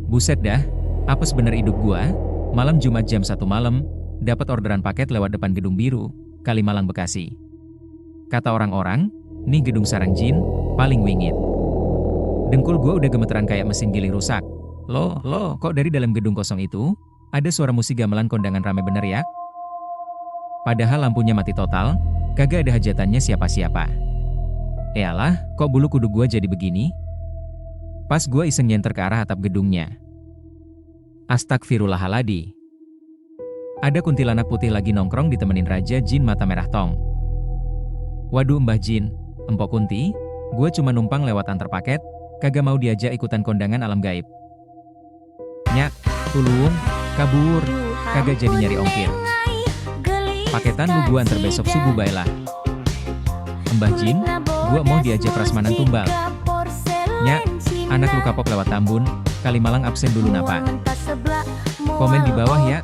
Buset dah, apes bener hidup gua. Malam Jumat jam 1 malam, dapat orderan paket lewat depan Gedung Biru, Kalimalang, Bekasi. Kata orang-orang, nih gedung sarang jin, paling wingit. Dengkul gua udah gemeteran kayak mesin giling rusak. Loh, kok dari dalam gedung kosong itu, ada suara musik gamelan kondangan rame bener ya? Padahal lampunya mati total, kagak ada hajatannya siapa-siapa. Eyalah, kok bulu kuduk gua jadi begini? Pas gua iseng nyenter ke arah atap gedungnya. Astagfirullahaladzim. Ada kuntilanak putih lagi nongkrong ditemenin Raja Jin mata merah tong. Waduh Mbah Jin, Empok Kunti, gue cuma numpang lewat antar paket, kagak mau diajak ikutan kondangan alam gaib. Nyak, tulung, kabur, kagak jadi nyari ongkir. Paketan lu gua antar besok subuh baiklah. Mbah Jin, gua mau diajak prasmanan tumbal. Nyak, anak lu kapok lewat Tambun, Kalimalang absen dulu napa. Komen di bawah ya.